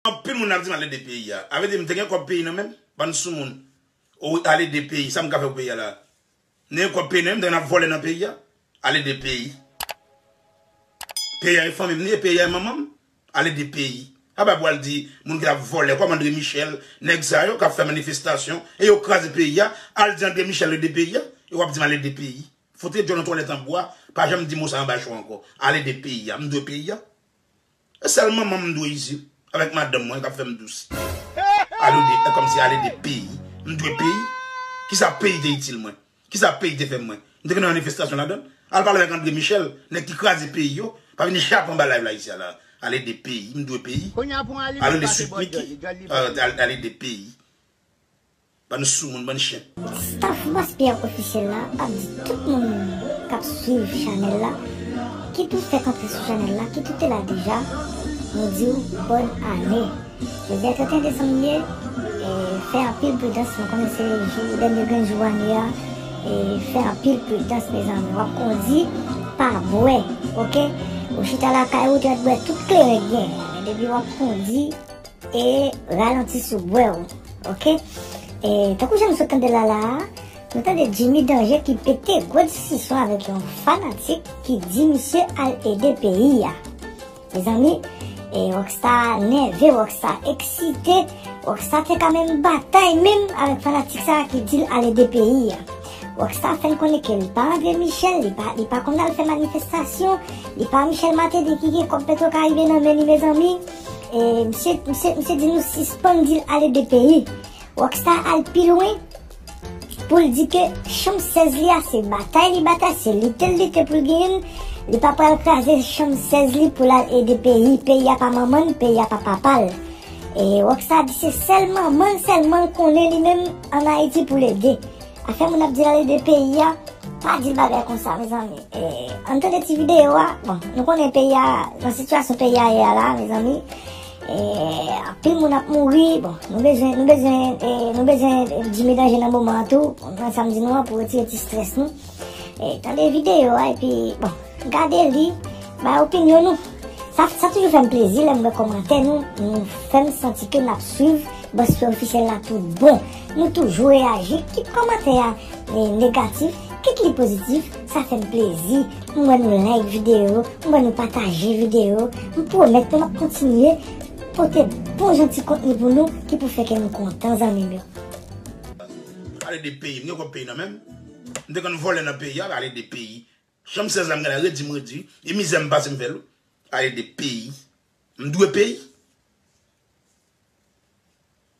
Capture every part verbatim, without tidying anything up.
Anpil moun ap di m al ede peyi a. A vre di, m te gen kòb peyi nan men m? Bann soumoun. O, al ede peyi. Sa m ka fè pou peyi a la? M te gen kòb peyi nan men m, m te gen ap vòlè nan peyi a? Al ede peyi. Peyi a e fanmi m li ye, peyi a e manman m. Al ede peyi. Apa pou al di moun ki t ap vòlè kòm André Michel, nèg sa yo k ap fè manifestasyon, e yo kraze peyi a, al di André Michel ede peyi a, e w ap di m al ede peyi. Fout djòl nan twalèt an bwa, pa janm di mo sa anba cho ankò. Al ede peyi a, m dwe peyi a. E sèl manman m m dwe isit, avèk madanm mwen k ap fè m dous. Al ede, e kòmsi al ede peyi, m dwe peyi. Kisa peyi te itil mwen? Kisa peyi te fè mwen? M te gen nan manifestasyon ladan l. Al pale avèk André Michel, nèg ki kraze peyi yo, pa vin jape anba live la isi a la. Al ede peyi, m dwe peyi. Al rele Sweet Micky, al, al ede peyi. Bann soumoun, bann chen. Staff Mass Pierre Officiel la ap di tout moun k ap swiv chanèl la, ki tou fèk antre sou chanèl la, ki tou te la deja, nou di w bòn ane. Jodi a trannteyen desanm ye, e, fè anpil pridans, nou konnen se jou, dènye grenn jou ane a, e, fè anpil pridans, mezanmi. W ap kondi, pa bwè, oke? Ou chita lakay ou, te mèt bwè tout kleren k genyen. Men depi w ap kondi, e ralanti sou bwè w, oke? E, tankou jan nou sot tande l la la a, nou tande Jimmy Danger ki pete gwo diskisyon avèk yon fanatik ki di misye al ede peyi a. Mezanmi, e, Rockstar nève, Rockstar eksite, Rockstar te ka menm batay menm avèk fanatik sa a ki di l al ede peyi a. Rockstar fè n konnen ke li pa André Michel, li pa, li pa konn al fè manifestasyon, li pa Michel Martelly ki gen kòb Petro Caribe nan men li, mezanmi. E, misye, misye, misye di nou sispann di l al ede peyi. Rockstar al pi lwen pou l di ke chanm sèz li a se batay li batay, se lite l lite pou l genyen l. Li pa pral kraze chanm sèz li pou l al ede peyi. Peyi a pa manman l, peyi a pa papa l. E Rockstar di se sèl manman l sèlman l konnen li menm ann Ayiti pou l ede. Afè moun ap di l al ede peyi a, pa di l bagay konsa, mezanmi. E, ann tande ti videyo a. Bon, nou konnen peyi a, nan sitiyasyon peyi a ye a la, mezanmi. E, anpil moun ap mouri. Bon, nou bezwen, nou bezwen, e, nou bezwen Jimmy Danger nan moman an tou. Konprann sa m di nou an pou retire ti strès nou. E, tande videyo a, epi, bon, gade li, bay opinyon nou. Sa, sa toujou fè m plezi lè m wè kòmantè nou, nou fè m santi ke n ap swiv Bòs Pè Ofisyèl la tout bon. Nou toujou reyaji, kit kòmantè a, e, negatif, kit li pozitif, sa fè m plezi. M wè nou like videyo, m wè nou pataje videyo. M pwomèt nou m ap kontinye pote bon jan ti kontni pou nou ki pou fè ke nou kontan, zanmi m yo. Al ede peyi, m gen kòb peyi nan men m. M te konn vòlè nan peyi a, al ede peyi. Chanm sèz la m gade redi m redi, e mizè m pase m fè l. Al ede peyi. M dwe peyi.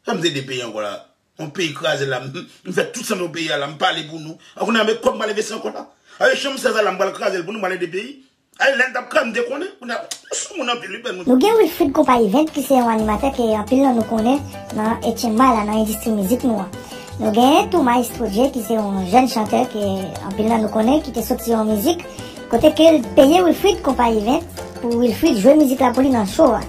Sa m te ede peyi ankò la? Yon peyi kraze la, m, m fè tout sa m fè pou peyi a la, m pale pou nou. An kounye a, men kòb m pral envesti ankò la. Ayo, chanm sèz la, m pral kraze l pou nou, m pral ede peyi. Ayo, lè n t ap kraze, m te konnen. Kounye a, sou moun anpil, wi, bèl moun. Nou gen Wilfrid Konpa Event, ki se yon animatè ke anpil nan nou konnen nan H M I la, nan endistri mizik nou an. Nou gen tou Maestro Dje, ki se yon jèn chantè ke anpil nan nou konnen, ki te soti yon mizik, kote ke l peye Wilfrid Konpa Event pou Wilfrid jwe mizik la pou li nan show a.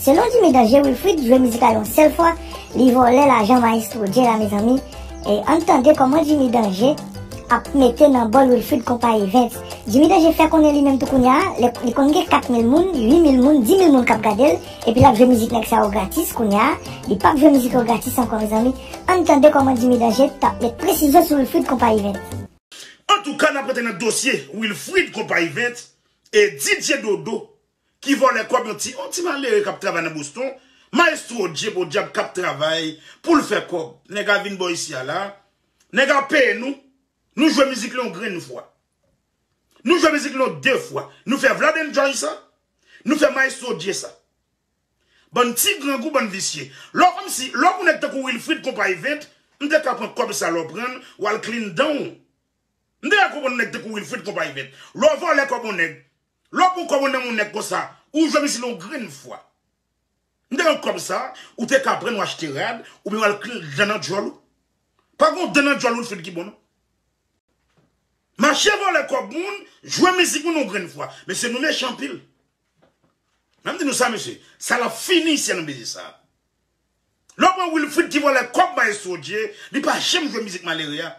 Selon Jimmy Danger, Wilfrid jwe mizik la yon sèl fwa, li vòlè lajan Maestro Dje la, mezanmi. E ann tande kòman Jimmy Danger ap mete nan bòl Wilfrid Konpa Event. Jimmy Danger fè konnen li menm tou kounye a, li, li konn gen kat mil moun, uit mil moun, dis mil moun k ap gade l, epi l ap jwe mizik nèg sa yo gratis kounye a, li p ap jwe mizik yo gratis ankò, mezanmi. Ann tande kòman Jimmy Danger t ap met presizyon sou Wilfrid Konpa Event. Antouka, n ap rete nan dosye Wilfrid Konpa Event e Didier Dodo, ki vòlè kòb yon ti, yon ti malere k ap travay nan Boston, Maestro Dje podyab k ap travay pou l fè kòb. Nèg a vin bò isi a la, nèg a peye nou, nou jwe mizik li yon grenn fwa. Nou jwe mizik li yon de fwa. Nou fè Vlad Enjoy sa, nou fè Maestro Dje sa. Bann ti grangou, bann visye. Lè w kòmsi, lè w pou nèg tankou Wilfrid Konpa Event, m te ka pran kòb sa lè w pran l, w al clean dan w. M te ka konprann nèg tankou Wilfrid Konpa Event. Lè w vòlè kòb yon nèg, lè w pran kòb nan men yon nèg konsa, ou jwe mizik li yon grenn fwa. M te gen kòb sa, ou te ka pran l, w achte rad, oubyen w al clean dan nan djòl ou. Pa gen yon dan nan djòl Wilfrid ki bon, non. Mache vòlè kòb moun, jwe mizik moun yon grenn fwa. Mesye, nou mechan anpil. Mwen m di nou sa, mesye, sa l ap fini isi a nan biznis sa. Lè w pran Wilfrid ki vòlè kòb Maestro Dje, li pa janm jwe mizik malere a.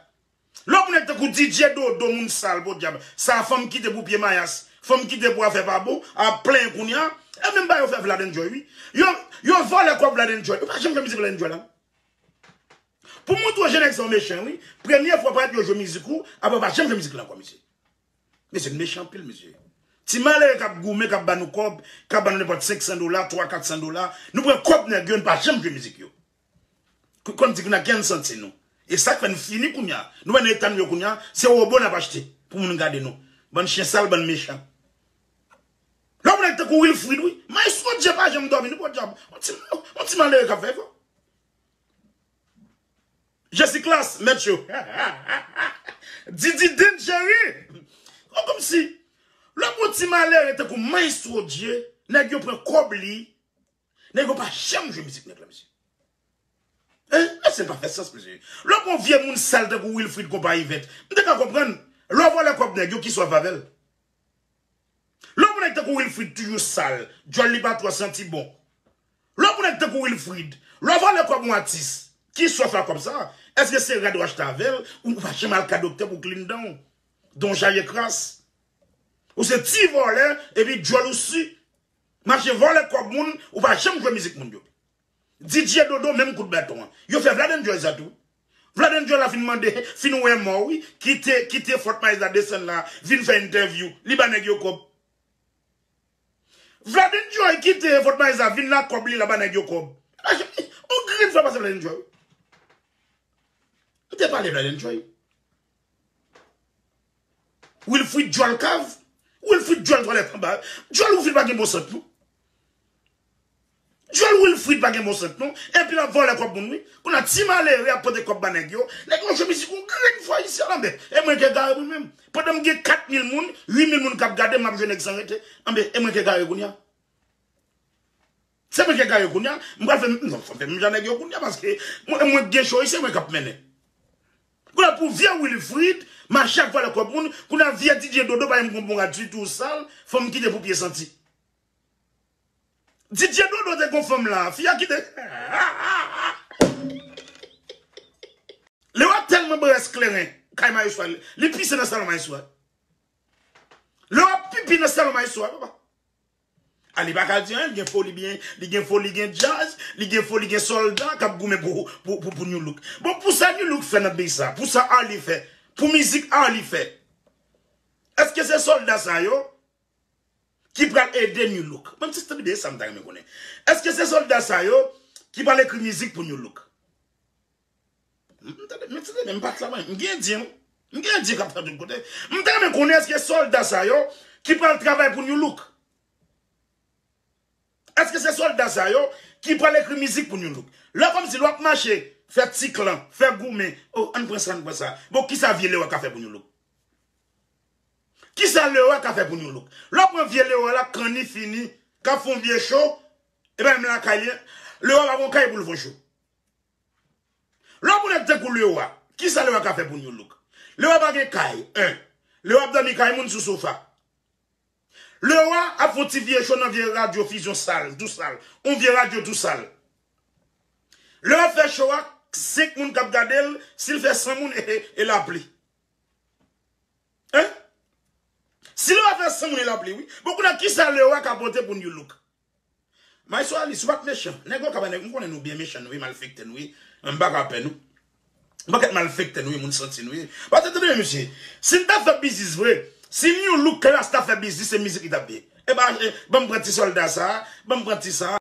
Lè w pran nèg tankou Didier Dodo, moun sal, podyab, sa fanm kite pou pye mayas, fanm kite pou afè pa bon, ap plenyen kounye a, e menm bagay yo fè Vlad Enjoy, wi. Yo, Yo vòlè kòb Vlad Enjoy. Yo pa janm jwe mizik Vlad Enjoy la. Pou montre w jan nèg sa yo mechan, wi. Premye fwa parèt yo jwe mizik ou, apre yo pa janm jwe mizik la ankò, mesye. Mesye, n mechan anpil, mesye. Ti malere k ap goumen, k ap ba nou kòb, k ap ba nou nenpòt senk san dola, twa, kat san dola. Nou pran kòb nèg yo, n pa janm jwe mizik yo. K-, kòm di, n a gen santi nou. E sa k fè n fini kounye a. Nou wè nan eta nou ye kounye a, se wobo n ap achte pou moun gade nou. Bann chen sal, bann mechan. Lè w wè nèg tankou Wilfrid, wi. Maestro Dje pa janm dòmi, nou pòdyab. On ti, on ti malere k ap fè efò. Jesi Klas, mèt yo. Didi Dangery. Ou kòmsi. Lè w wè on ti malere tankou Maestro Dje, nèg yo pran kòb li. Nèg yo pa janm jwe mizik nèg la, mesye. Hein? Mesye, pa fè sans, mesye. Lè w wè on vye moun sal tankou Wilfrid konpa Yvette, m te ka konprann. Lè w vòlè kòb nèg yo, ki sòf avè l? Lè w wè nèg tankou Wilfrid toujou sal, djòl li pa twò santi bon. Lè w wè nèg tankou Wilfrid, lè w vòlè kòb yon atis, ki sòf a kòb sa? Èske se rad w achte avè l, ou pa janm al ka doktè pou clean dan w? Don Jaye Kras. Ou se ti vòlè, epi djòl ou si. Mache vòlè kòb moun, ou pa janm jwe mizik moun yo. Didier Dodo, menm kout baton an. Yo fè Vlad Enjoy sa tou. Vlad Enjoy la fin mande, fin wè mò, wi. Kite, kite Fort Myers la desann la, vin fè entèvyou. Li ba nèg yo kòb. Vlad Enjoy kite Fort Myers la, vin la kòb li la, ba nèg yo kòb. On grenn fwa pase Vlad Enjoy. M te pale Vlad Enjoy. Wilfrid djòl kav. Wilfrid djòl twalèt anba. Djòl Wilfrid pa gen bon sant, non. Djòl Wilfrid pa gen bon sant, non. Epi l ap vòlè kòb moun, wi. Kounye a ti malere ap pote kòb ba nèg yo. Nèg yo jwe mizik yon grenn fwa isi a, lanbè. E mwen k egare pou mwen menm. Pandan m gen kat mil moun, uit mil moun k ap gade m, m ap jwe nèg san rete. Anben, e mwen k egare kounye a. Se mwen k egare kounye a, m pral fè, m, non, fò m fè menm jan nèg yo kounye a, paske mwen, mwen k gen show, se mwen k ap mennen. Kounye a pou vye Wilfrid, mache ak vòlè kòb moun, kounye a vye Didier Dodo pa menm gon bon rad, sitou sal, fò m kite pou pye santi. Didier Dodo te gon fanm la, fi a kite. Lewa tèlman brès kleren, kay Maestro a, li pise nan salon Maestro a. Lewa pipi nan salon Maestro a, papa. A, li pa ka di anyen, li gen foli byen, li gen foli, gen djaz, li gen foli, gen sòlda k ap goumen pou, pou, pou, pou New Look. Bon, pou sa New Look fè nan peyi sa, pou sa Arly fè, pou mizik Arly fè, èske se sòlda sa yo ki pral ede New Look? Mwen, m ti tande byen sa m ta renmen konnen. Èske se sòlda sa yo ki pral ekri mizik pou New Look? M tande, men tande, men m pa t la mwen. M gen di, m gen di k ap fè tout kote. M ta renmen konnen èske sòlda sa yo ki pral travay pou New Look? Èske se sòlda sa yo ki pral ekri mizik pou New Look? Lè kòmsi lè w ap mache, fè ti klan, fè goumen, oh, ann pran sa, ann pran sa. Bon, kisa vye Lewa ka fè pou New Look? Kisa Lewa ka fè pou New Look? Lè w pran vye Lewa la, kanni fini, k ap fè yon vye show, e pa menm lakay li, Lewa pa gon kay pou l fè yon show. Lè w pran nèg tankou Lewa, kisa Lewa ka fè pou New Look? Lewa pa gen kay, en. Lewa ap dòmi kay moun sou sofa. Lewa ap fè yon ti vye show nan vye radyo Fusion sal, tou sal. Yon vye radyo tou sal. Lewa ap fè show a, senk moun k ap gade l, si l fè san moun, e, e, e lapli. Hein? Si Lewa fè san moun, e lapli, wi. Bon, kounye a, kisa Lewa ka pote pou New Look? Maestro Arly, si w pa t mechan, nèg yo ka pa nèg, m konnen nou byen mechan, nou, wi, malfektè, nou, wi. M pa ka pè nou. M pa ket malfektè, nou, wi, moun santi nou, wi. Paske, tande, mesye, si n ta fè biznis vre, si New Look Klas ta fè biznis, se mizik li t ap ye. E ba, e, ban m pran ti sòlda sa, ban m pran ti sa.